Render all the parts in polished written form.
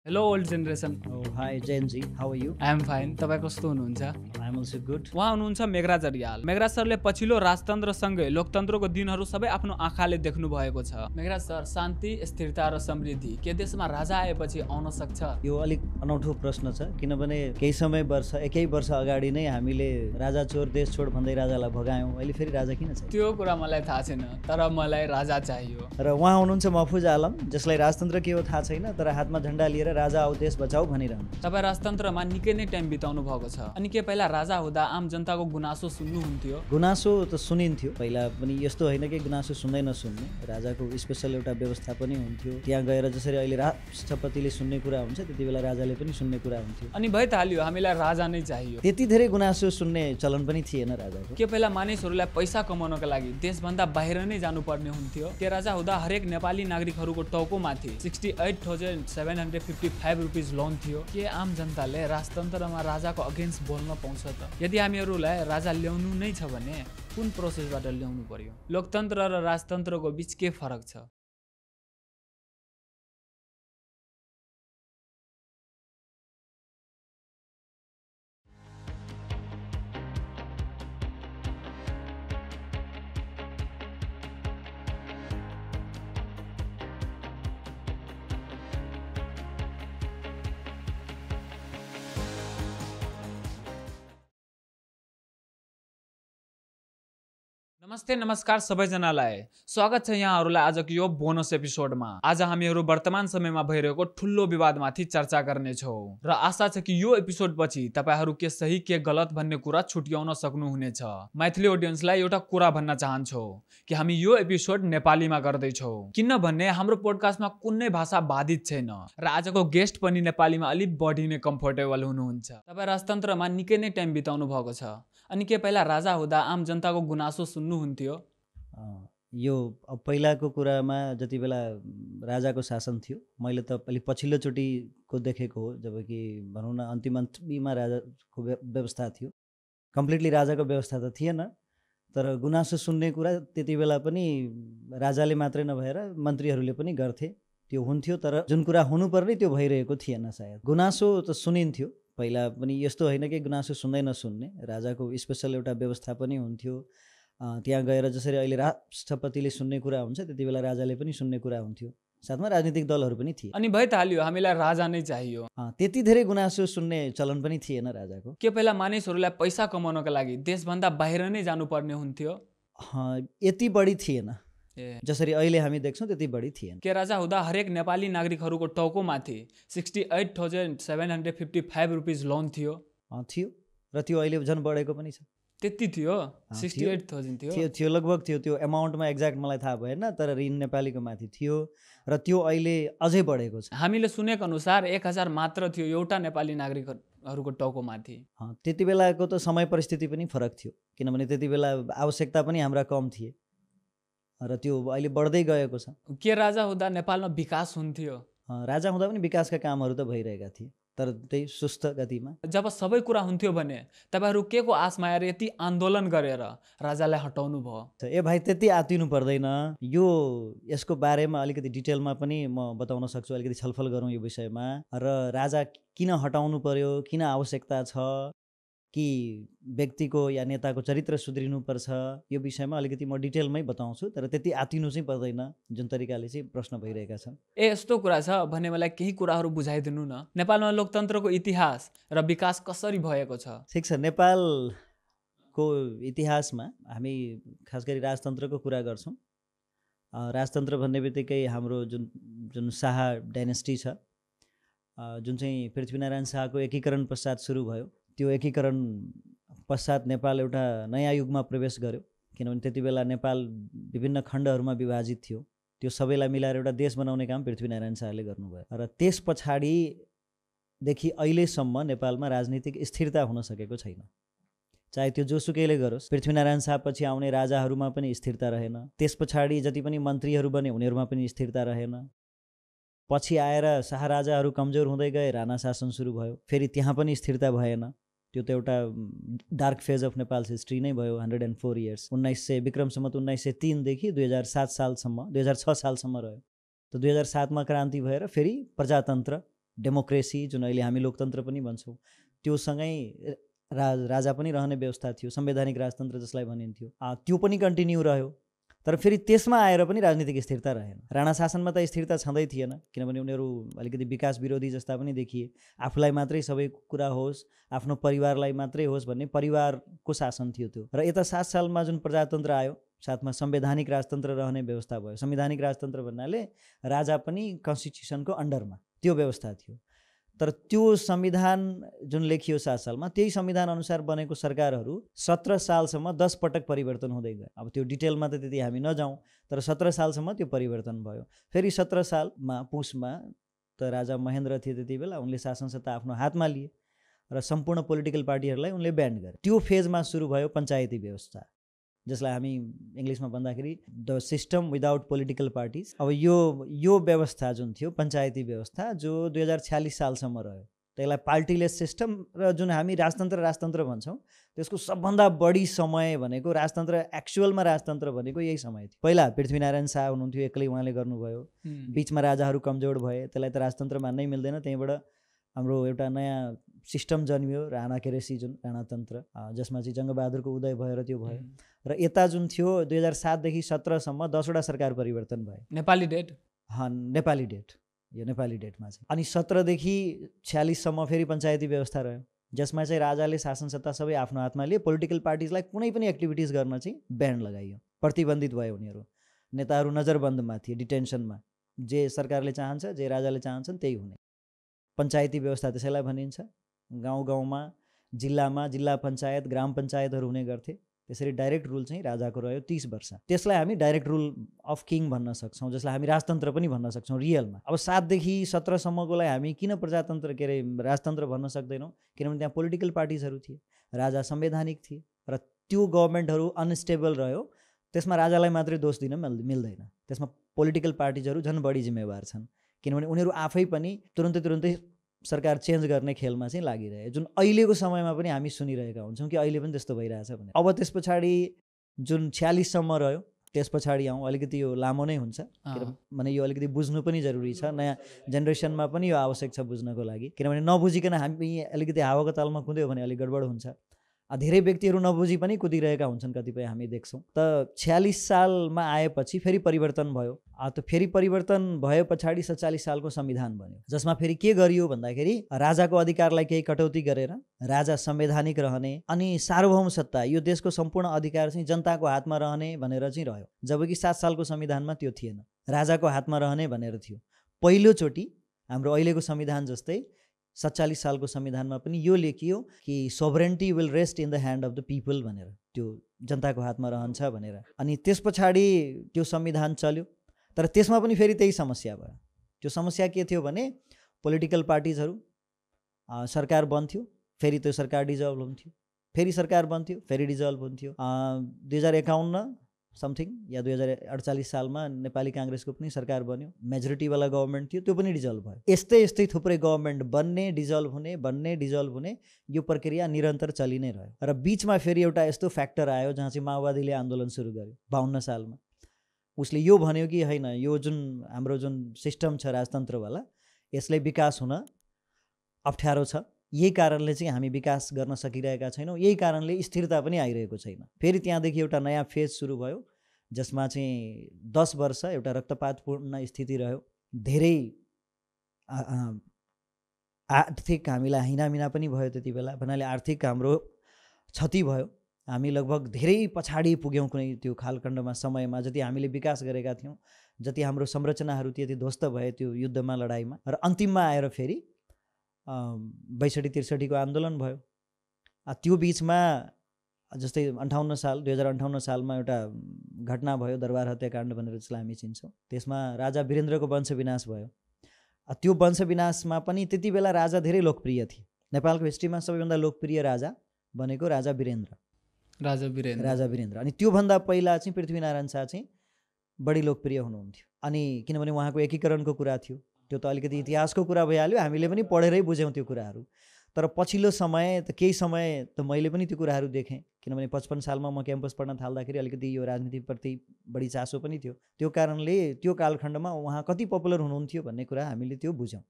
Hello old generation. Oh, hi Gen Z. How are you? I am fine. तपाईँ कस्तो हुनुहुन्छ? I'm also good. उहाँ हुनुहुन्छ मेघराज अरियाल। मेघराज सरले पछिल्लो राजतन्त्रसँगै लोकतन्त्रको दिनहरू सबै आफ्नो आँखाले देख्नु भएको छ। मेघराज सर, शान्ति, स्थिरता र समृद्धि के देशमा राजा आएपछि आउन सक्छ? यो अलिक अनौठो प्रश्न छ किनभने केही समय एकै वर्ष अगाडि नै हामीले राजा चोर देश छोड भन्दै राजालाई भगायौँ। अहिले फेरि राजा किन छ? त्यो कुरा मलाई थाहा छैन, तर मलाई राजा चाहियो। र उहाँ हुनुहुन्छ महफुज आलम, जसलाई राजतन्त्र के हो थाहा छैन, तर हातमा झण्डा लिएर राजा आऊ देश बचाऊ भनिरहनु। तपाईँ राजतन्त्रमा निकै नै टाइम बिताउनु भएको छ। अनि के पहिला राजा हुँदा आम जनताको गुनासो सुन्नुहुन्थ्यो? गुनासो त सुनिन्थ्यो पहिला पनि, यस्तो होइन कि गुनासो सुन्दै नसुन्ने। राजाको स्पेसल एउटा व्यवस्था पनि हुन्थ्यो। त्यहाँ गएर जसरी अहिले राष्ट्रपतिले सुन्ने कुरा हुन्छ त्यति बेला राजाले पनि सुन्ने कुरा हुन्थ्यो। अनि भइहाल्यो, हामीलाई राजा नै चाहियो। त्यति धेरै गुनासो सुन्ने चलन पनि थिएन राजाको। के पहिला मानिसहरूलाई पैसा कमाउनका लागि देशभन्दा बाहिर नै जानुपर्ने हुन्थ्यो? के राजा हुँदा हरेक नेपाली नागरिकहरूको टाउकोमाथि 68,755 रुपिस लोन थियो? के आम जनताले राजतन्त्रमा राजाको अगेन्स्ट बोल्न पाउँछ त? यदि हामीहरूलाई राजा ल्याउनु नै छ भने कुन प्रोसेसबाट ल्याउनु पर्यो? लोकतन्त्र र राजतन्त्रको बीच के फरक छ? नमस्ते नमस्कार सबैजनालाई, स्वागत छ यहाँहरूलाई आजको यो बोनस एपिसोडमा। आज हामीहरू वर्तमान समयमा भइरहेको ठुलो विवादमाथि चर्चा गर्नेछौँ र आशा छ कि यो एपिसोड पछि तपाईहरू के सही के गलत भन्ने कुरा छुट्याउन सक्नुहुनेछ। मैथिली ऑडियन्सलाई एउटा कुरा भन्न चाहन्छौ कि हामी यो एपिसोड नेपालीमा गर्दैछौँ, किनभने हाम्रो पोडकास्टमा कुनै भाषा बाधित छैन र आजको गेस्ट पनि नेपालीमा अलिक बढी नै कम्फर्टेबल हुनुहुन्छ। तपाईँ राजतन्त्रमा निकै नै टाइम बिताउनु भएको छ। अनि के पहिला राजा हुँदा आम जनताको गुनासो सुन्नुहुन्थ्यो? यो पहिलाको कुरामा जति बेला राजाको शासन थियो, मैले त अलिक पछिल्लोचोटिको देखेको हो, जबकि भनौँ न अन्तिममा राजाको व्यवस्था थियो। कम्प्लिटली राजाको व्यवस्था त थिएन, तर गुनासो सुन्ने कुरा त्यति बेला पनि राजाले मात्रै नभएर मन्त्रीहरूले पनि गर्थे। त्यो हुन्थ्यो, तर जुन कुरा हुनुपर्ने त्यो भइरहेको थिएन। सायद गुनासो त सुनिन्थ्यो पहिला पनि, यस्तो होइन कि गुनासो सुन्दै नसुन्ने। राजाको स्पेसल एउटा व्यवस्था पनि हुन्थ्यो। त्यहाँ गएर जसरी अहिले राष्ट्रपतिले सुन्ने कुरा हुन्छ त्यति बेला राजाले पनि सुन्ने कुरा हुन्थ्यो। साथमा राजनीतिक दलहरू पनि थिए। अनि भइहाल्यो, हामीलाई राजा नै चाहियो। त्यति धेरै गुनासो सुन्ने चलन पनि थिएन राजाको। के पहिला मानिसहरूलाई पैसा कमाउनका लागि देशभन्दा बाहिर नै जानुपर्ने हुन्थ्यो? यति बढी थिएन, जसरी अहिले हामी देख्छौँ त्यति बढी थिएन। के राजा हुँदा हरेक नेपाली नागरिकहरूको टाउकोमाथि 68,755 रुपिस लोन थियो? थियो, र त्यो अहिले झन् बढेको पनि छ। त्यति थियो? 68,000 थियो लगभग थियो। त्यो एमाउन्टमा एक्ज्याक्ट मलाई थाहा भएन, तर ऋण नेपालीको माथि थियो र त्यो अहिले अझै बढेको छ। हामीले सुनेको अनुसार 1,000 मात्र थियो एउटा नेपाली नागरिकहरूको टाउकोमाथि। त्यति बेलाको त समय परिस्थिति पनि फरक थियो, किनभने त्यति बेला आवश्यकता पनि हाम्रा कम थिए र त्यो अहिले बढ्दै गएको छ। के राजा हुँदा नेपालमा विकास हुन्थ्यो? राजा हुँदा पनि विकासका कामहरू त भइरहेका थिए, तर त्यही सुस्त गतिमा। जब सबै कुरा हुन्थ्यो भने तपाईहरू के को आशमा आएर यति आन्दोलन गरेर राजालाई हटाउनु भयो? भाइ त्यति आतिनु पर्दैन। यसको बारेमा अलिकति डिटेलमा पनि म बताउन सक्छु, अलिकति छलफल गरौँ यो विषयमा। र राजा किन हटाउनु पर्यो, किन आवश्यकता छ, कि व्यक्तिको या नेताको चरित्र सुध्रिनुपर्छ, यो विषयमा अलिकति म डिटेलमै बताउँछु, तर त्यति आतिनु चाहिँ पर्दैन जुन तरिकाले चाहिँ प्रश्न भइरहेका छन्। यस्तो कुरा छ भने मलाई केही कुराहरू बुझाइदिनु न। नेपालमा लोकतन्त्रको इतिहास र विकास कसरी भएको छ? ठिक छ, नेपालको इतिहासमा हामी खास गरी राजतन्त्रको कुरा गर्छौँ। राजतन्त्र भन्ने बित्तिकै हाम्रो जुन शाह डाइनेस्टी छ, जुन चाहिँ पृथ्वीनारायण शाहको एकीकरण पश्चात सुरु भयो, त्यो एकीकरण पश्चात नेपाल एउटा नयाँ युगमा प्रवेश गर्यो। किनभने त्यति बेला नेपाल विभिन्न खण्डहरूमा विभाजित थियो। त्यो सबैलाई मिलाएर एउटा देश बनाउने काम पृथ्वीनारायण शाहले गर्नुभयो र त्यस पछाडिदेखि अहिलेसम्म नेपालमा राजनीतिक स्थिरता हुन सकेको छैन। चाहे त्यो जोसुकैले गरोस्, पृथ्वीनारायण शाह पछि आउने राजाहरूमा पनि स्थिरता रहेन। त्यस पछाडि जति पनि मन्त्रीहरू बने उनीहरूमा पनि स्थिरता रहेन। पछि आएर शाह राजाहरू कमजोर हुँदै गए, राणा शासन सुरु भयो, फेरि त्यहाँ पनि स्थिरता भएन। त्यो त एउटा dark phase of Nepals history नै भयो। 104 इयर्स, 1900 विक्रम सम्वत 1903 देखि 2007 सालसम्म 2006 सालसम्म रह्यो। त 2007 मा क्रान्ति भएर फेरि प्रजातन्त्र डेमोक्रेसी जुन अहिले हामी लोकतन्त्र पनि भन्छौँ त्यो सँगै राजा पनि रहने व्यवस्था थियो, संवैधानिक राजतन्त्र जसलाई भनिन्थ्यो, त्यो पनि कन्टिन्यू रह्यो। तर फेरि त्यसमा आएर पनि राजनीतिक स्थिरता रहेन। राणा शासनमा त स्थिरता छँदै थिएन, किनभने उनीहरू अलिकति विकास विरोधी जस्ता पनि देखिए। आफूलाई मात्रै सबै कुरा होस्, आफ्नो परिवारलाई मात्रै होस् भन्ने परिवारको शासन थियो त्यो। र यता 7 सालमा जुन प्रजातन्त्र आयो, साथमा संवैधानिक राजतन्त्र रहने व्यवस्था भयो। संवैधानिक राजतन्त्र भन्नाले राजा पनि कन्स्टिट्युसनको अन्डरमा त्यो व्यवस्था थियो। तर त्यो संविधान जुन लेखियो 7 सालमा, त्यही संविधान अनुसार बनेको सरकारहरू 17 सालसम्म 10 पटक परिवर्तन हुँदै गयो। अब त्यो डिटेलमा त त्यति हामी नजाउँ, तर 17 सालसम्म त्यो परिवर्तन भयो। फेरि 17 सालमा पुसमा त राजा महेन्द्र थिए त्यति बेला, उनले शासन सत्ता आफ्नो हातमा लिए र सम्पूर्ण पोलिटिकल पार्टीहरूलाई उनले ब्यान गरे। त्यो फेजमा सुरु भयो पञ्चायती व्यवस्था, जसलाई हामी इङ्ग्लिसमा भन्दाखेरि the system without political parties. अब यो व्यवस्था जुन थियो पञ्चायती व्यवस्था, जो 2046 सालसम्म रह्यो, त्यसलाई पार्टीलेस सिस्टम र जुन हामी राजतन्त्र भन्छौँ त्यसको सबभन्दा बढी समय भनेको राजतन्त्र, एक्चुअलमा राजतन्त्र भनेको यही समय थियो। पहिला पृथ्वीनारायण शाह हुनुहुन्थ्यो, एक्लै उहाँले गर्नुभयो। बिचमा राजाहरू कमजोर भए, त्यसलाई त राजतन्त्र मान्नै मिल्दैन। त्यहीँबाट हाम्रो एउटा नयाँ सिस्टम जन्मियो, राणा केरेसी जुन राणातन्त्र, जसमा चाहिँ जङ्गबहादुरको उदय भएर त्यो भयो। र यता जुन थियो 2007 देखि 17सम्म 10वटा सरकार परिवर्तन भए। नेपाली डेट, यो नेपाली डेटमा चाहिँ। अनि 17 देखि 46सम्म फेरि पञ्चायती व्यवस्था रह्यो, जसमा चाहिँ राजाले शासन सत्ता सबै आफ्नो हातमा लिए। पोलिटिकल पार्टिजलाई कुनै पनि एक्टिभिटिज गर्न चाहिँ ब्यान लगाइयो, प्रतिबन्धित भयो उनीहरू। नेताहरू नजरबन्दमा थिए, डिटेन्सनमा। जे सरकारले चाहन्छ, जे राजाले चाहन्छन् त्यही हुने। पञ्चायती व्यवस्था त्यसैलाई भनिन्छ। गाउँ गाउँमा, जिल्लामा जिल्ला पञ्चायत, ग्राम पञ्चायतहरू हुने गर्थे। त्यसरी डाइरेक्ट रुल चाहिँ राजाको रह्यो 30 वर्ष। त्यसलाई हामी डाइरेक्ट रुल अफ किङ भन्न सक्छौँ, जसलाई हामी राजतन्त्र पनि भन्न सक्छौँ रियलमा। अब 7 देखि 17सम्मकोलाई हामी किन प्रजातन्त्र राजतन्त्र भन्न सक्दैनौँ? किनभने त्यहाँ पोलिटिकल पार्टिजहरू थिए, राजा संवैधानिक थिए, र त्यो गभर्मेन्टहरू अनस्टेबल रह्यो। त्यसमा राजालाई मात्रै दोष दिन मिल्दैन, त्यसमा पोलिटिकल पार्टिजहरू झन् बढी जिम्मेवार छन्, किनभने उनीहरू आफै पनि तुरुन्तै सरकार चेन्ज गर्ने खेलमा चाहिँ लागिरहे, जुन अहिलेको समयमा पनि हामी सुनिरहेका हुन्छौँ कि अहिले पनि त्यस्तो भइरहेछ भने। अब त्यस पछाडि जुन 46सम्म रह्यो, त्यस पछाडि अलिकति यो लामो नै हुन्छ, किनभने यो अलिकति बुझ्नु पनि जरुरी छ। नयाँ जेनेरेसनमा पनि यो आवश्यक छ बुझ्नको लागि, किनभने नबुझिकन हामी अलिकति हावाको तालमा कुद्यो भने अलिक गडबड हुन्छ। धेरै व्यक्तिहरू नबुझी पनि कुदिरहेका हुन्छन्, कतिपय हामी देख्छौँ। त 46 सालमा आएपछि फेरि परिवर्तन भयो। त फेरि परिवर्तन भए पछाडि 47 सालको संविधान बन्यो, जसमा फेरि के गरियो भन्दाखेरि राजाको अधिकारलाई केही कटौती गरेर राजा संवैधानिक रहने अनि सार्वभौम सत्ता, यो देशको सम्पूर्ण अधिकार चाहिँ जनताको हातमा रहने भनेर चाहिँ रह्यो। जबकि 7 सालको संविधानमा त्यो थिएन, राजाको हातमा रहने भनेर थियो। पहिलोचोटि हाम्रो अहिलेको संविधान जस्तै 47 सालको संविधानमा पनि यो लेखियो कि sovereignty will rest in the hand of the people भनेर, त्यो जनताको हातमा रहन्छ भनेर। अनि त्यस पछाडि त्यो संविधान चल्यो, तर त्यसमा पनि फेरि त्यही समस्या भयो। त्यो समस्या के थियो भने पोलिटिकल पार्टिजहरू, सरकार बन्थ्यो, फेरि त्यो सरकार डिजल्भ हुन्थ्यो, फेरि सरकार बन्थ्यो, फेरि डिजल्भ हुन्थ्यो। 2051 समथिङ या 2048 सालमा नेपाली काङ्ग्रेसको पनि सरकार बन्यो, मेजोरिटीवाला गभर्मेन्ट थियो, त्यो पनि डिजल्भ भयो। यस्तै थुप्रै गभर्मेन्ट बन्ने, डिजल्भ हुने, यो प्रक्रिया निरन्तर चलि नै रह्यो। र बिचमा फेरि एउटा यस्तो फ्याक्टर आयो जहाँ चाहिँ माओवादीले आन्दोलन सुरु गर्यो 52 सालमा। उसले यो भन्यो कि होइन, यो जुन हाम्रो जुन सिस्टम छ राजतन्त्रवाला, यसले विकास हुन अप्ठ्यारो छ, यही कारणले चाहिँ हामी विकास गर्न सकिरहेका छैनौँ, यही कारणले स्थिरता पनि आइरहेको छैन। फेरि त्यहाँदेखि एउटा नयाँ फेज सुरु भयो, जसमा चाहिँ 10 वर्ष एउटा रक्तपातपूर्ण स्थिति रह्यो। धेरै आर्थिक हामीलाई हिनामिना पनि भयो त्यति बेला, भन्नाले आर्थिक हाम्रो क्षति भयो। हामी लगभग धेरै पछाडि पुग्यौँ कुनै त्यो कालखण्डमा, समयमा जति हामीले विकास गरेका थियौँ, जति हाम्रो संरचनाहरू त्यति ध्वस्त भए त्यो युद्धमा, लडाइँमा। र अन्तिममा आएर फेरि 62-63 को आन्दोलन भयो। त्यो बिचमा जस्तै 2058 सालमा एउटा घटना भयो, दरबार हत्याकाण्ड भनेर जसलाई हामी चिन्छौँ। त्यसमा राजा वीरेन्द्रको वंशविनाश भयो। त्यो वंशविनाशमा पनि त्यति बेला राजा धेरै लोकप्रिय थिए। नेपालको हिस्ट्रीमा सबैभन्दा लोकप्रिय राजा भनेको राजा वीरेन्द्र। अनि त्योभन्दा पहिला चाहिँ पृथ्वीनारायण शाह चाहिँ बढी लोकप्रिय हुनुहुन्थ्यो। अनि किनभने उहाँको एकीकरणको कुरा थियो, त्यो त अलिकति इतिहासको कुरा भइहाल्यो, हामीले पनि पढेरै बुझ्यौँ त्यो कुराहरू। तर पछिल्लो समय त केही समय त मैले पनि त्यो कुराहरू देखेँ, किनभने 55 सालमा म क्याम्पस पढ्न थाल्दाखेरि अलिकति यो राजनीतिप्रति बढी चासो पनि थियो। त्यो कारणले त्यो कालखण्डमा उहाँ कति पपुलर हुनुहुन्थ्यो भन्ने कुरा हामीले त्यो बुझ्यौँ।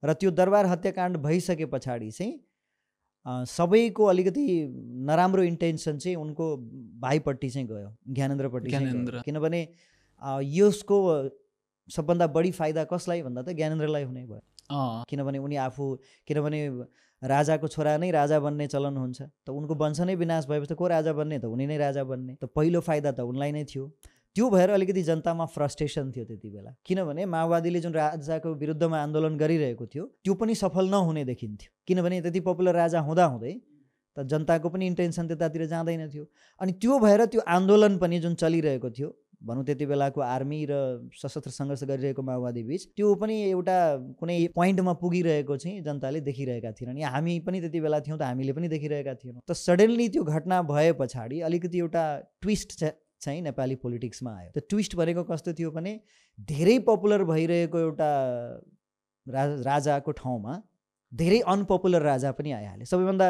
र त्यो दरबार हत्याकाण्ड भइसके पछाडि चाहिँ सबैको अलिकति नराम्रो इन्टेन्सन चाहिँ उनको भाइपट्टि चाहिँ गयो, ज्ञानेन्द्रपट्टि चाहिँ गयो। किनभने यसको सबभन्दा बढी फाइदा कसलाई भन्दा त ज्ञानेन्द्रलाई हुने भयो। किनभने उनी आफू किनभने राजाको छोरा नै राजा बन्ने चलन हुन्छ, त उनको वंश नै विनाश भएपछि त को राजा बन्ने, त उनी नै राजा बन्ने, त पहिलो फाइदा त उनलाई नै थियो। त्यो भएर अलिकति जनतामा फ्रस्ट्रेसन थियो त्यति बेला, किनभने माओवादीले जुन राजाको विरुद्धमा आन्दोलन गरिरहेको थियो त्यो पनि सफल नहुने देखिन्थ्यो। किनभने त्यति पपुलर राजा हुँदाहुँदै त जनताको पनि इन्टेन्सन त्यतातिर जाँदैन थियो। अनि त्यो भएर त्यो आन्दोलन पनि जुन चलिरहेको थियो, भनौँ त्यति बेलाको आर्मी र सशस्त्र सङ्घर्ष गरिरहेको माओवादी बिच, त्यो पनि एउटा कुनै पोइन्टमा पुगिरहेको चाहिँ जनताले देखिरहेका थिएनन्, या हामी पनि त्यति बेला थियौँ त हामीले पनि देखिरहेका थिएनौँ। त सडनली त्यो घटना भए पछाडि अलिकति एउटा ट्विस्ट चाहिँ नेपाली पोलिटिक्समा आयो। त्यो ट्विस्ट भनेको कस्तो थियो भने धेरै पपुलर भइरहेको एउटा राजाको ठाउँमा धेरै अनपपुलर राजा पनि आइहाले। सबैभन्दा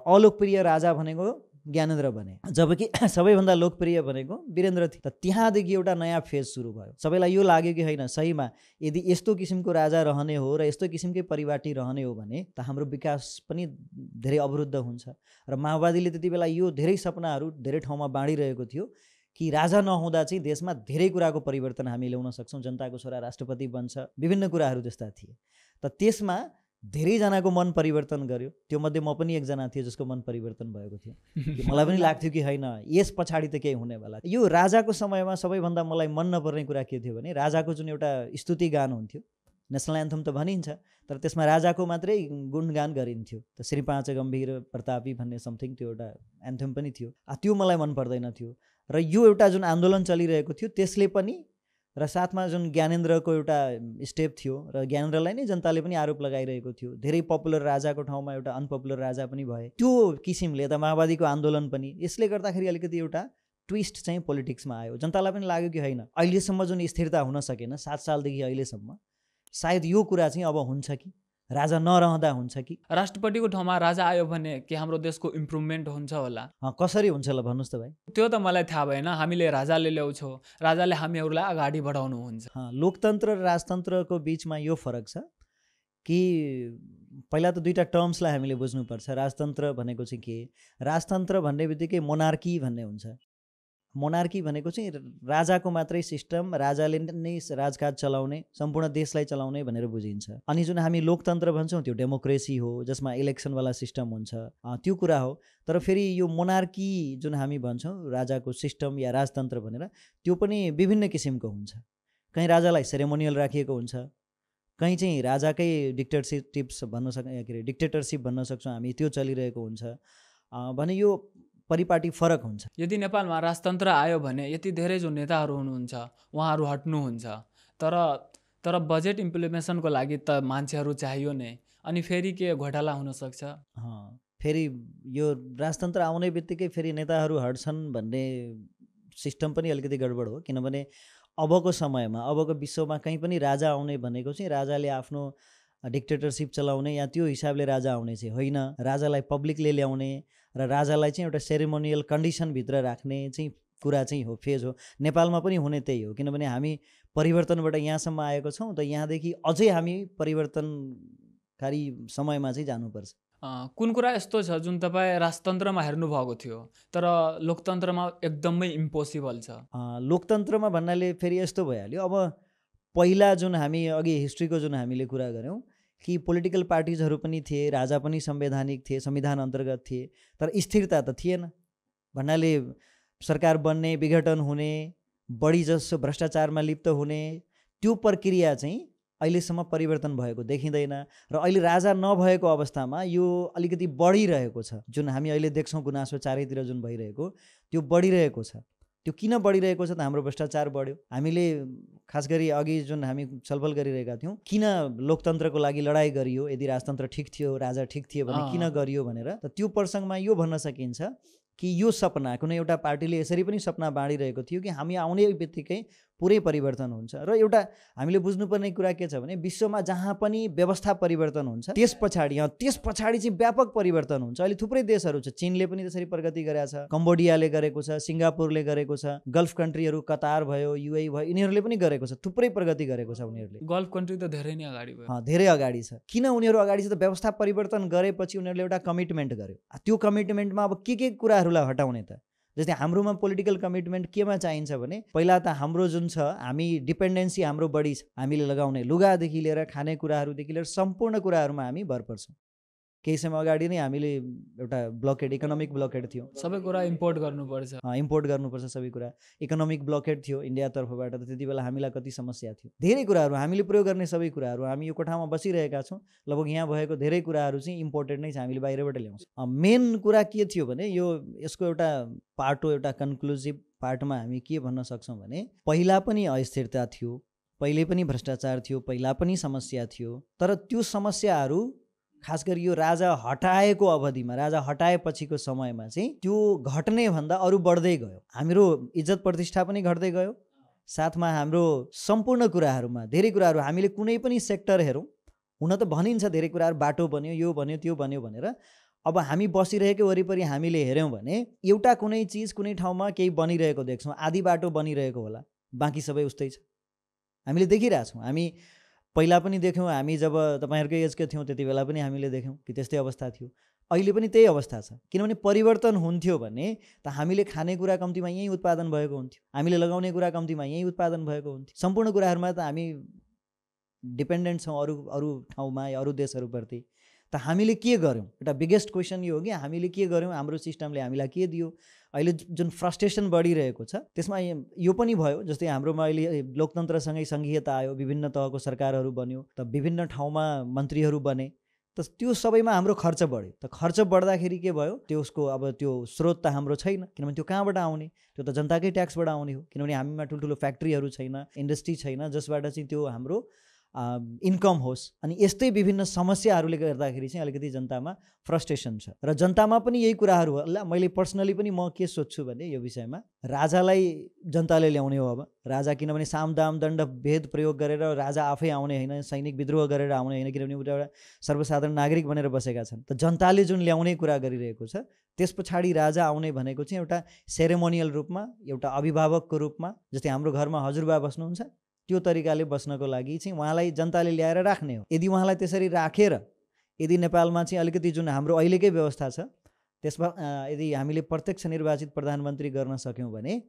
अलोकप्रिय राजा भनेको ज्ञानेन्द्र बने, जबकि सबैभन्दा लोकप्रिय भनेको वीरेन्द्र थियो। त त्यहाँदेखि एउटा नयाँ फेज सुरु भयो। सबैलाई यो लाग्यो कि होइन, सहीमा यदि यस्तो किसिमको राजा रहने हो र यस्तो किसिमकै परिपाटी रहने हो भने त हाम्रो विकास पनि धेरै अवरुद्ध हुन्छ। र माओवादीले त्यति बेला यो धेरै सपनाहरू धेरै ठाउँमा बाँडिरहेको थियो कि राजा नहुँदा चाहिँ देशमा धेरै कुराको परिवर्तन हामी ल्याउन सक्छौँ, जनताको छोरा राष्ट्रपति बन्छ, विभिन्न कुराहरू त्यस्ता थिए। त त्यसमा धेरैजनाको मन परिवर्तन गर्यो। त्यो मध्ये म पनि एकजना थिएँ जसको मन परिवर्तन भएको थियो। मलाई पनि लाग्थ्यो कि होइन, यस पछाडि त केही हुनेवाला। यो राजाको समयमा सबैभन्दा मलाई मन नपर्ने कुरा के थियो भने राजाको जुन एउटा स्तुति गान हुन्थ्यो, नेसनल एन्थम त भनिन्छ, तर त्यसमा राजाको मात्रै गुणगान गरिन्थ्यो। त श्री पाँच गम्भीर प्रतापी भन्ने समथिङ त्यो एउटा एन्थम पनि थियो। त्यो मलाई मन पर्दैन थियो। र यो एउटा जुन आन्दोलन चलिरहेको थियो त्यसले पनि, र साथमा जुन ज्ञानेन्द्रको एउटा स्टेप थियो, र ज्ञानेन्द्रलाई नै जनताले पनि आरोप लगाइरहेको थियो, धेरै पपुलर राजाको ठाउँमा एउटा अनपपुलर राजा पनि भए। त्यो किसिमले त माओवादीको आन्दोलन पनि, यसले गर्दाखेरि अलिकति एउटा ट्विस्ट चाहिँ पोलिटिक्समा आयो। जनतालाई पनि लाग्यो कि होइन, अहिलेसम्म जुन स्थिरता हुन सकेन 7 सालदेखि अहिलेसम्म, सायद यो कुरा चाहिँ अब हुन्छ कि राजा नरहँदा हुन्छ कि। राष्ट्रपतिको ठाउँमा राजा आयो भने के हाम्रो देशको इम्प्रुभमेन्ट हुन्छ होला? कसरी हुन्छ होला भन्नुहोस् त भाइ? त्यो त मलाई थाहा भएन। हामीले राजाले ल्याउँछौँ, राजाले हामीहरूलाई अगाडि बढाउनुहुन्छ। लोकतन्त्र र राजतन्त्रको बिचमा यो फरक छ कि पहिला त दुईवटा टर्म्सलाई हामीले बुझ्नुपर्छ। राजतन्त्र भनेको चाहिँ के? राजतन्त्र भन्ने बित्तिकै मोनार्की भन्ने हुन्छ। मोनार्की भनेको चाहिँ राजाको मात्रै सिस्टम, राजाले नै राजकाज चलाउने, सम्पूर्ण देशलाई चलाउने भनेर बुझिन्छ। अनि जुन हामी लोकतन्त्र भन्छौँ त्यो डेमोक्रेसी हो, जसमा इलेक्सनवाला सिस्टम हुन्छ, त्यो कुरा हो। तर फेरि यो मोनार्की जुन हामी भन्छौँ, राजाको सिस्टम या राजतन्त्र भनेर, त्यो पनि विभिन्न किसिमको हुन्छ। कहीँ राजालाई सेरेमोनियल राखिएको हुन्छ, कहीँ चाहिँ राजाकै डिक्टेटरसिप भन्न सक्छौँ हामी, त्यो चलिरहेको हुन्छ भने यो परिपाटी फरक हुन्छ। यदि नेपालमा राजतन्त्र आयो भने यति धेरै जो नेताहरू हुनुहुन्छ उहाँहरू हट्नुहुन्छ, तर बजेट इम्प्लिमेसनको लागि त मान्छेहरू चाहियो नै, अनि फेरि के घोटाला हुनसक्छ। फेरि यो राजतन्त्र आउने बित्तिकै फेरि नेताहरू हट्छन् भन्ने सिस्टम पनि अलिकति गडबड हो। किनभने अबको समयमा, अबको विश्वमा कहीँ पनि राजा आउने भनेको चाहिँ राजाले आफ्नो डिक्टेटरसिप चलाउने या त्यो हिसाबले राजा आउने चाहिँ होइन। राजालाई पब्लिकले ल्याउने र राजालाई चाहिँ एउटा सेरेमोनियल कन्डिसनभित्र राख्ने चाहिँ कुरा चाहिँ हो, फेज हो। नेपालमा पनि हुने त्यही हो। किनभने हामी परिवर्तनबाट यहाँसम्म आएको छौँ, त यहाँदेखि अझै हामी परिवर्तनकारी समयमा चाहिँ जानुपर्छ। कुन कुरा यस्तो छ जुन तपाईँ राजतन्त्रमा हेर्नुभएको थियो तर लोकतन्त्रमा एकदमै इम्पोसिबल छ? लोकतन्त्रमा भन्नाले फेरि यस्तो भइहाल्यो। अब पहिला जुन हामी अघि हिस्ट्रीको जुन हामीले कुरा गऱ्यौँ कि पोलिटिकल पार्टिजहरू पनि थिए, राजा पनि संवैधानिक थिए, संविधान अन्तर्गत थिए, तर स्थिरता त थिएन। भन्नाले सरकार बन्ने, विघटन हुने, बढी जसो भ्रष्टाचारमा लिप्त हुने, त्यो प्रक्रिया चाहिँ अहिलेसम्म परिवर्तन भएको देखिँदैन। र अहिले राजा नभएको अवस्थामा यो अलिकति बढिरहेको छ। जुन हामी अहिले देख्छौँ गुनासो चारैतिर जुन भइरहेको, त्यो बढिरहेको छ। त्यो किन बढिरहेको छ त? हाम्रो भ्रष्टाचार बढ्यो। हामीले खास गरी अघि जुन हामी छलफल गरिरहेका थियौँ, किन लोकतन्त्रको लागि लडाइँ गरियो, यदि राजतन्त्र ठिक थियो, राजा ठिक थियो भने किन गरियो भनेर, त त्यो प्रसङ्गमा यो भन्न सकिन्छ कि यो सपना कुनै एउटा पार्टीले यसरी पनि सपना बाँडिरहेको थियो कि हामी आउने बित्तिकै पुरै परिवर्तन हुन्छ। र एउटा हामीले बुझ्नुपर्ने कुरा के छ भने विश्वमा जहाँ पनि व्यवस्था परिवर्तन हुन्छ त्यस पछाडि चाहिँ व्यापक परिवर्तन हुन्छ। अहिले थुप्रै देशहरू छ, चीनले पनि त्यसरी प्रगति गरेको छ, कम्बोडियाले गरेको छ, सिङ्गापुरले गरेको छ, गल्फ कन्ट्रीहरू कतार भयो, युएई भयो, यिनीहरूले पनि गरेको छ, थुप्रै प्रगति गरेको छ उनीहरूले। गल्फ कन्ट्री त धेरै नै अगाडि भयो, धेरै अगाडि छ। किन उनीहरू अगाडि छ त व्यवस्था परिवर्तन गरेपछि उनीहरूले एउटा कमिटमेन्ट गर्यो। त्यो कमिटमेन्टमा अब के कुराहरूलाई हटाउने त? जस्तै हाम्रोमा पोलिटिकल कमिटमेन्ट केमा चाहिन्छ भने पहिला त हाम्रो जुन छ हामी डिपेन्डेन्सी हाम्रो बढी छ, हामीले लगाउने लुगादेखि लिएर खानेकुराहरूदेखि लिएर सम्पूर्ण कुराहरूमा हामी भर पर्छौँ। केही समय अगाडि नै हामीले एउटा ब्लकेड, इकोनोमिक ब्लकेड थियो, सबै कुरा इम्पोर्ट गर्नुपर्छ, इम्पोर्ट गर्नुपर्छ सबै कुरा, इकोनोमिक ब्लकेड थियो इन्डियातर्फबाट। त त्यति बेला हामीलाई कति समस्या थियो, धेरै कुराहरू हामीले प्रयोग गर्ने सबै कुराहरू हामी यो कोठामा बसिरहेका छौँ, लगभग यहाँ भएको धेरै कुराहरू चाहिँ इम्पोर्टेड नै छ, हामीले बाहिरबाट ल्याउँछौँ। मेन कुरा के थियो भने यसको एउटा पार्ट हो, एउटा कन्क्लुजिभ पार्टमा हामी के भन्न सक्छौँ भने पहिला पनि अस्थिरता थियो, पहिले पनि भ्रष्टाचार थियो, पहिला पनि समस्या थियो, तर त्यो समस्याहरू खास गरी यो राजा हटाएको अवधिमा, राजा हटाएपछिको समयमा चाहिँ त्यो घट्ने भन्दा अरू बढ्दै गयो। हाम्रो इज्जत प्रतिष्ठा पनि घट्दै गयो, साथमा हाम्रो सम्पूर्ण कुराहरूमा धेरै कुराहरू हामीले कुनै पनि सेक्टर हेरौँ, हुन त भनिन्छ धेरै कुराहरू, बाटो बन्यो, यो बन्यो, त्यो बन्यो भनेर। अब हामी बसिरहेको वरिपरि हामीले हेऱ्यौँ भने एउटा कुनै चिज कुनै ठाउँमा केही बनिरहेको देख्छौँ, आधी बाटो बनिरहेको होला, बाँकी सबै उस्तै छ, हामीले देखिरहेछौँ। हामी पहिला पनि देख्यौँ, हामी जब तपाईँहरूकै एजको थियौँ त्यति बेला पनि हामीले देख्यौँ कि त्यस्तै अवस्था थियो, अहिले पनि त्यही अवस्था छ। किनभने परिवर्तन हुन्थ्यो भने त हामीले खानेकुरा कम्तीमा यहीँ उत्पादन भएको हुन्थ्यो, हामीले लगाउने कुरा कम्तीमा यहीँ उत्पादन भएको हुन्थ्यो, सम्पूर्ण कुराहरूमा त हामी डिपेन्डेन्ट छौँ अरू ठाउँमा या अरू देशहरूप्रति। त हामीले के गर्यौँ? एउटा बिगेस्ट क्वेसन यो हो कि हामीले के गर्यौँ, हाम्रो सिस्टमले हामीलाई के दियो? अहिले जुन फ्रस्ट्रेसन बढिरहेको छ त्यसमा यो पनि भयो, जस्तै हाम्रोमा अहिले लोकतन्त्रसँगै सङ्घीयता आयो, विभिन्न तहको सरकारहरू बन्यो, त विभिन्न ठाउँमा मन्त्रीहरू बने, त त्यो सबैमा हाम्रो खर्च बढ्यो। त खर्च बढ्दाखेरि के भयो, त्यसको अब त्यो स्रोत त हाम्रो छैन, किनभने त्यो कहाँबाट आउने? त्यो त जनताकै ट्याक्सबाट आउने हो, किनभने हामीमा ठुल्ठुलो फ्याक्ट्रीहरू छैन, इन्डस्ट्री छैन जसबाट चाहिँ त्यो हाम्रो इन्कम होस्। अनि यस्तै विभिन्न समस्याहरूले गर्दाखेरि चाहिँ अलिकति जनतामा फ्रस्ट्रेसन छ। र जनतामा पनि यही कुराहरू हो। ल मैले पर्सनली पनि म के सोच्छु भने यो विषयमा राजालाई जनताले ल्याउने हो। अब राजा, किनभने साम दाम दण्ड भेद प्रयोग गरेर राजा आफै आउने होइन, सैनिक विद्रोह गरेर आउने होइन, किनभने एउटा सर्वसाधारण नागरिक बनेर बसेका छन्। त जनताले जुन ल्याउने कुरा गरिरहेको छ त्यस पछाडि राजा आउने भनेको चाहिँ एउटा सेरेमोनियल रूपमा, एउटा अभिभावकको रूपमा, जस्तै हाम्रो घरमा हजुरबा बस्नुहुन्छ त्यो तरिकाले बस्नको लागि चाहिँ उहाँलाई जनताले ल्याएर राख्ने हो। यदि उहाँलाई त्यसरी राखेर यदि नेपालमा चाहिँ अलिकति जुन हाम्रो अहिलेकै व्यवस्था छ त्यसमा यदि हामीले प्रत्यक्ष निर्वाचित प्रधानमन्त्री गर्न सक्यौँ भने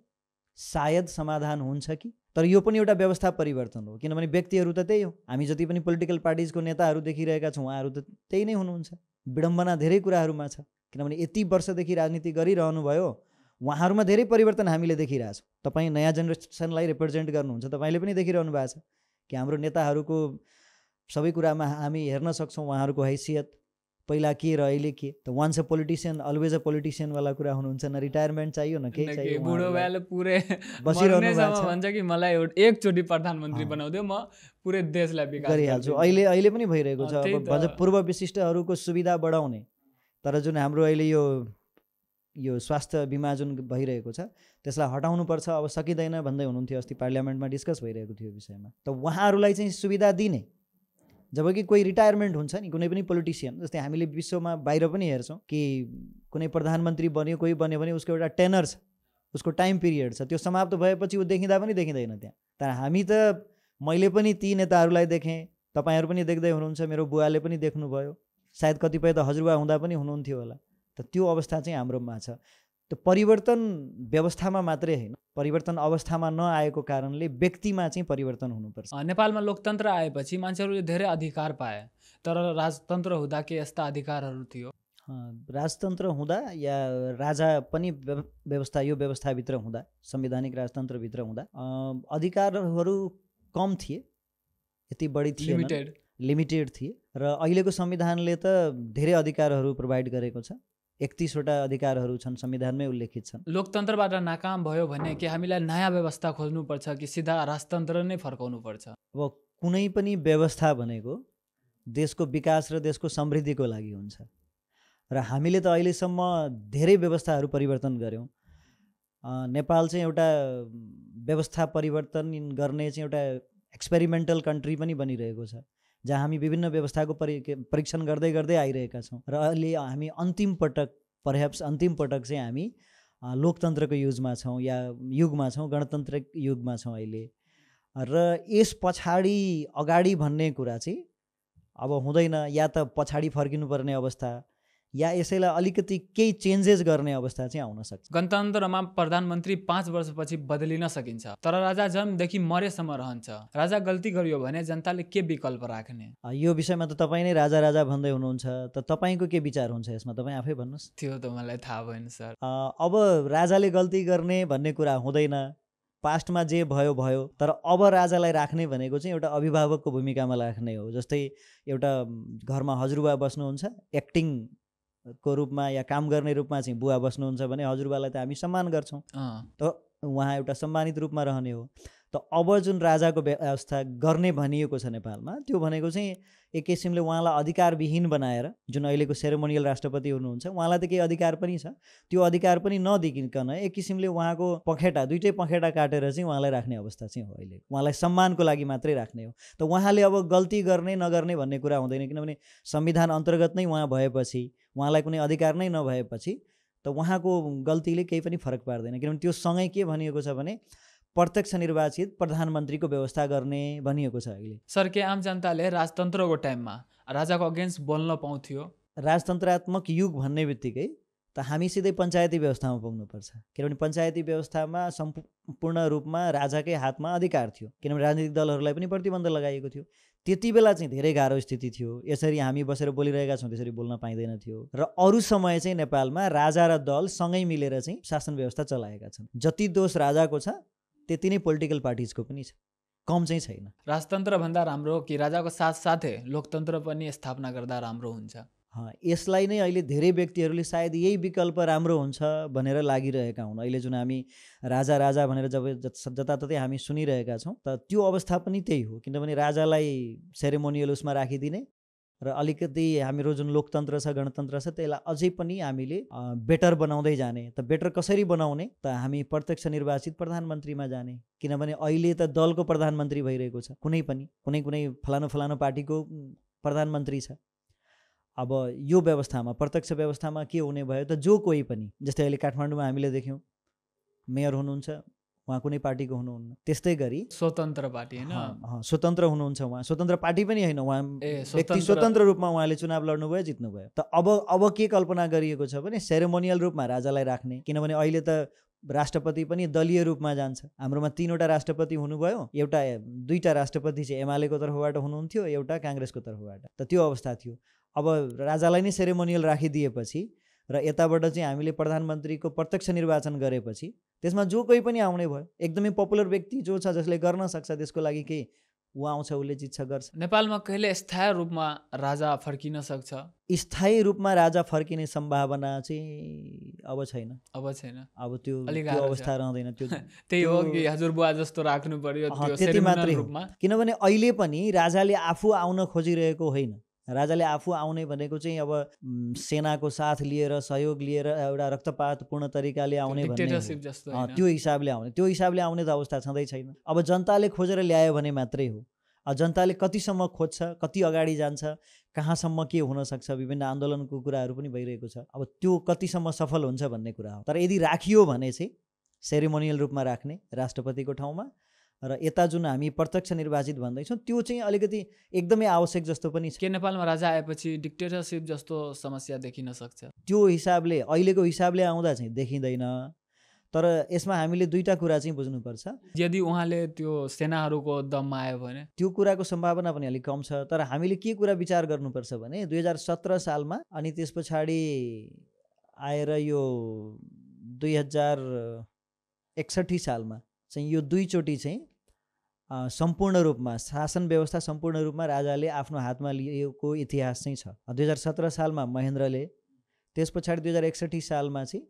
सायद समाधान हुन्छ कि। तर यो पनि एउटा व्यवस्था परिवर्तन हो, किनभने व्यक्तिहरू त त्यही हो, हामी जति पनि पोलिटिकल पार्टिजको नेताहरू देखिरहेका छौँ उहाँहरू त त्यही नै हुनुहुन्छ। विडम्बना धेरै कुराहरूमा छ, किनभने यति वर्षदेखि राजनीति गरिरहनु भयो, उहाँहरूमा धेरै परिवर्तन हामीले देखिरहेछौँ। तपाईँ नयाँ जेनेरेसनलाई रिप्रेजेन्ट गर्नुहुन्छ, तपाईँले पनि देखिरहनु भएको छ कि हाम्रो नेताहरूको सबै कुरामा हामी हेर्न सक्छौँ उहाँहरूको हैसियत पहिला के र अहिले के। त once a politician always a politician वाला कुरा हुनुहुन्छ, न रिटायरमेन्ट चाहियो न केही चाहियो, बुढो भएले पुरै बसिरहनु भएको छ। भन्छ कि मलाई एकचोटि प्रधानमन्त्री बनाउँदियो, म पुरै देशलाई विकास गरिहाल्छु। अहिले पनि भइरहेको छ। अब पूर्व विशिष्टहरूको सुविधा बढाउने, तर जुन हाम्रो अहिले यो स्वास्थ्य बिमा जुन भइरहेको छ त्यसलाई हटाउनुपर्छ, अब सकिँदैन भन्दै हुनुहुन्थ्यो, अस्ति पार्लियामेन्टमा डिस्कस भइरहेको थियो विषयमा। त उहाँहरूलाई चाहिँ सुविधा दिने, जबकि कोही रिटायरमेन्ट हुन्छ नि कुनै पनि पोलिटिसियन, जस्तै हामीले विश्वमा बाहिर पनि हेर्छौँ कि कुनै प्रधानमन्त्री बन्यो, कोही बन्यो भने उसको एउटा टेनर छ, उसको टाइम पिरियड छ, त्यो समाप्त भएपछि ऊ देखिँदा पनि देखिँदैन त्यहाँ। तर हामी त मैले पनि ती नेताहरूलाई देखेँ, तपाईँहरू पनि देख्दै हुनुहुन्छ, मेरो बुवाले पनि देख्नुभयो, सायद कतिपय त हजुरबा हुँदा पनि हुनुहुन्थ्यो होला। त त्यो अवस्था चाहिँ हाम्रोमा छ। त परिवर्तन व्यवस्थामा मात्रै होइन, परिवर्तन अवस्थामा नआएको कारणले व्यक्तिमा चाहिँ परिवर्तन हुनुपर्छ। नेपालमा लोकतन्त्र आएपछि मान्छेहरूले धेरै अधिकार पाए, तर राजतन्त्र हुँदा के यस्ता अधिकारहरू थियो? राजतन्त्र हुँदा या राजा पनि यो व्यवस्थाभित्र हुँदा, संवैधानिक राजतन्त्रभित्र हुँदा अधिकारहरू कम थिए, यति बढी थिए, लिमिटेड थिए। र अहिलेको संविधानले त धेरै अधिकारहरू प्रोभाइड गरेको छ, 31वटा अधिकारहरू छन्, संविधानमै उल्लेखित छन्। लोकतन्त्रबाट नाकाम भयो भने कि हामीलाई नयाँ व्यवस्था खोज्नुपर्छ कि सिधा राजतन्त्र नै फर्काउनुपर्छ? अब कुनै पनि व्यवस्था भनेको देशको विकास र देशको समृद्धिको लागि हुन्छ, र हामीले त अहिलेसम्म धेरै व्यवस्थाहरू परिवर्तन गऱ्यौँ। नेपाल चाहिँ एउटा व्यवस्था परिवर्तन गर्ने चाहिँ एउटा एक्सपेरिमेन्टल कन्ट्री पनि बनिरहेको छ, जहाँ हामी विभिन्न व्यवस्थाको परीक्षण गर्दै गर्दै आइरहेका छौँ। र अहिले हामी अन्तिम पटक चाहिँ हामी लोकतन्त्रको युगमा छौँ, गणतान्त्रिक युगमा छौँ अहिले। र यस पछाडि अगाडि भन्ने कुरा चाहिँ अब हुँदैन, या त पछाडि फर्किनुपर्ने अवस्था या यसैलाई अलिकति केही चेन्जेस गर्ने अवस्था चाहिँ आउन सक्छ। गणतन्त्रमा प्रधानमन्त्री 5 वर्षपछि बदलिन सकिन्छ, तर राजा जन्मदेखि मरेसम्म रहन्छ। राजा गल्ती गरियो भने जनताले के विकल्प राख्ने? यो विषयमा त तपाईँ नै राजा भन्दै हुनुहुन्छ, त तपाईँको के विचार हुन्छ यसमा, तपाईँ आफै भन्नुहोस्। त्यो त मलाई थाहा भएन सर। अब राजाले गल्ती गर्ने भन्ने कुरा हुँदैन, पास्टमा जे भयो भयो, तर अब राजालाई राख्ने भनेको चाहिँ एउटा अभिभावकको भूमिकामा राख्ने हो। जस्तै एउटा घरमा हजुरबा बस्नुहुन्छ, एक्टिङ को रूपमा या काम गर्ने रूपमा चाहिँ बुवा बस्नुहुन्छ भने हजुरबालाई त हामी सम्मान गर्छौँ, त उहाँ एउटा सम्मानित रूपमा रहने हो। त अब जुन राजाको व्यवस्था गर्ने भनिएको छ नेपालमा, त्यो भनेको चाहिँ एक किसिमले उहाँलाई अधिकारविहीन बनाएर, जुन अहिलेको सेरेमोनियल राष्ट्रपति हुनुहुन्छ उहाँलाई त केही अधिकार पनि छ, त्यो अधिकार पनि नदिइकन एक किसिमले उहाँको दुइटै पखेटा काटेर चाहिँ उहाँलाई राख्ने अवस्था चाहिँ हो अहिले। उहाँलाई सम्मानको लागि मात्रै राख्ने हो। त उहाँले अब गल्ती गर्ने नगर्ने भन्ने कुरा हुँदैन, किनभने संविधान अन्तर्गत नै उहाँ भएपछि, उहाँलाई कुनै अधिकार नै नभएपछि त उहाँको गल्तीले केही पनि फरक पार्दैन, किनभने त्यो सँगै के भनिएको छ भने प्रत्यक्ष निर्वाचित प्रधानमन्त्रीको व्यवस्था गर्ने भनिएको छ अहिले। सर, के आम जनताले राजतन्त्रको टाइममा राजाको अगेन्स्ट बोल्न पाउँथ्यो? राजतन्त्रात्मक युग भन्ने बित्तिकै त हामी सिधै पञ्चायती व्यवस्थामा पुग्नुपर्छ, किनभने पञ्चायती व्यवस्थामा सम्पूर्ण रूपमा राजाकै हातमा अधिकार थियो, किनभने राजनीतिक दलहरूलाई पनि प्रतिबन्ध लगाइएको थियो। त्यति बेला चाहिँ धेरै गाह्रो स्थिति थियो, यसरी हामी बसेर बोलिरहेका छौँ त्यसरी बोल्न पाइँदैन थियो। र अरू समय चाहिँ नेपालमा राजा र दल सँगै मिलेर चाहिँ शासन व्यवस्था चलाएका छन्। जति दोष राजाको छ त्यति नै पोलिटिकल पार्टिजको पनि छ, कम चाहिँ छैन। राजतन्त्र भन्दा राम्रो कि राजाको साथसाथै लोकतन्त्र पनि स्थापना गर्दा राम्रो हुन्छ? यसलाई नै अहिले धेरै व्यक्तिहरूले सायद यही विकल्प राम्रो हुन्छ भनेर लागिरहेका हुन्। अहिले जुन हामी राजा भनेर जताततै हामी सुनिरहेका छौँ, त त्यो अवस्था पनि त्यही हो, किनभने राजालाई सेरेमोनियल उसमा राखिदिने र अलिकति हाम्रो जुन लोकतन्त्र छ, गणतन्त्र छ, त्यसलाई अझै पनि हामीले बेटर बनाउँदै जाने। त बेटर कसरी बनाउने? त हामी प्रत्यक्ष निर्वाचित प्रधानमन्त्रीमा जाने, किनभने अहिले त दलको प्रधानमन्त्री भइरहेको छ, कुनै फलानो पार्टीको प्रधानमन्त्री छ। अब यो व्यवस्थामा, प्रत्यक्ष व्यवस्थामा के हुने भयो त जो कोही पनि, जस्तै अहिले काठमाडौँमा हामीले देख्यौँ मेयर हुनुहुन्छ, उहाँ कुनै पार्टीको हुनुहुन्न। त्यस्तै गरी स्वतन्त्र पार्टी हैन, स्वतन्त्र हुनुहुन्छ, उहाँ स्वतन्त्र पार्टी पनि होइन, उहाँ व्यक्ति स्वतन्त्र रूपमा उहाँले चुनाव लड्नुभयो, जित्नुभयो। त अब के कल्पना गरिएको छ भने सेरेमोनियल रूपमा राजालाई राख्ने, किनभने अहिले त राष्ट्रपति पनि दलीय रूपमा जान्छ। हाम्रोमा 3वटा राष्ट्रपति हुनुभयो, दुईटा राष्ट्रपति चाहिँ एमालेको तर्फबाट हुनुहुन्थ्यो, एउटा काङ्ग्रेसको तर्फबाट। त त्यो अवस्था थियो। अब राजालाई नै सेरेमोनियल राखिदिएपछि र यताबाट चाहिँ हामीले प्रधानमन्त्रीको प्रत्यक्ष निर्वाचन गरेपछि त्यसमा जो कोही पनि आउने भयो, एकदमै पपुलर व्यक्ति जो छ जसले गर्न सक्छ, त्यसको लागि केही ऊ आउँछ, उसले जित्छ गर्छ। नेपालमा कहिले स्थायी रूपमा राजा फर्किन सक्छ? स्थायी रूपमा राजा फर्किने सम्भावना चाहिँ अब छैन। अब त्यो अवस्था रहँदैन। त्यो त्यही हो कि हजुरबुवा जस्तो राख्नु पर्यो त्यति मात्रै हो, किनभने अहिले पनि राजाले आफू आउन खोजिरहेको होइन। राजाले आफू आउने भनेको चाहिँ अब सेनाको साथ लिएर, सहयोग लिएर, एउटा रक्तपातपूर्ण तरिकाले आउने भन्ने, त्यो हिसाबले आउने त अवस्था छँदै छैन। अब जनताले खोजेर ल्यायो भने मात्रै हो। जनताले कतिसम्म खोज्छ, कति अगाडि जान्छ, कहाँसम्म के हुनसक्छ, विभिन्न आन्दोलनको कुराहरू पनि भइरहेको छ। अब त्यो कतिसम्म सफल हुन्छ भन्ने कुरा हो। तर यदि राखियो भने चाहिँ सेरेमोनियल रूपमा राख्ने राष्ट्रपतिको ठाउँमा, र यता जुन हामी प्रत्यक्ष निर्वाचित भन्दैछौँ त्यो चाहिँ अलिकति एकदमै आवश्यक जस्तो पनि छ। के नेपालमा राजा आएपछि डिक्टेटरसिप जस्तो समस्या देखिन सक्छ? त्यो हिसाबले, अहिलेको हिसाबले आउँदा चाहिँ देखिँदैन। तर यसमा हामीले दुईटा कुरा चाहिँ बुझ्नुपर्छ। यदि उहाँले त्यो सेनाहरूको दममा आयो भने त्यो कुराको सम्भावना पनि अलिक कम छ। तर हामीले के कुरा विचार गर्नुपर्छ भने 2017 सालमा अनि त्यस पछाडि आएर यो 2061 सालमा चाहिँ यो दुईचोटि चाहिँ सम्पूर्ण रूपमा शासन व्यवस्था सम्पूर्ण रूपमा राजाले आफ्नो हातमा लिएको इतिहास चाहिँ छ। 2017 सालमा महेन्द्रले, त्यस पछाडि 2061 सालमा चाहिँ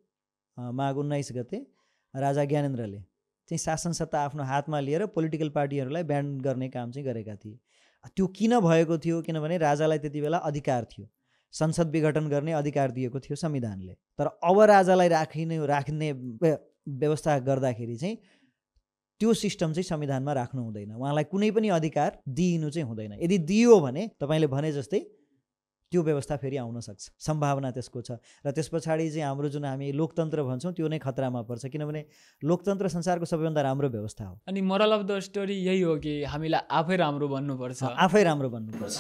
माघ 19 गते राजा ज्ञानेन्द्रले चाहिँ शासन सत्ता आफ्नो हातमा लिएर पोलिटिकल पार्टीहरूलाई ब्यान गर्ने काम चाहिँ गरेका थिए। त्यो किन भएको थियो? किनभने राजालाई त्यति बेला अधिकार थियो, संसद विघटन गर्ने अधिकार दिएको थियो संविधानले। तर अब राजालाई व्यवस्था गर्दाखेरि चाहिँ त्यो सिस्टम चाहिँ संविधानमा राख्नु हुँदैन, उहाँलाई कुनै पनि अधिकार दिइनु चाहिँ हुँदैन। यदि दियो भने तपाईँले भने जस्तै त्यो व्यवस्था फेरि आउन सक्छ, सम्भावना त्यसको छ। र त्यस पछाडि चाहिँ हाम्रो जुन हामी लोकतन्त्र भन्छौँ त्यो नै खतरामा पर्छ, किनभने लोकतन्त्र संसारको सबैभन्दा राम्रो व्यवस्था हो। अनि मोरल अफ द स्टोरी यही हो कि हामीलाई आफै राम्रो बन्नुपर्छ, आफै राम्रो बन्नुपर्छ।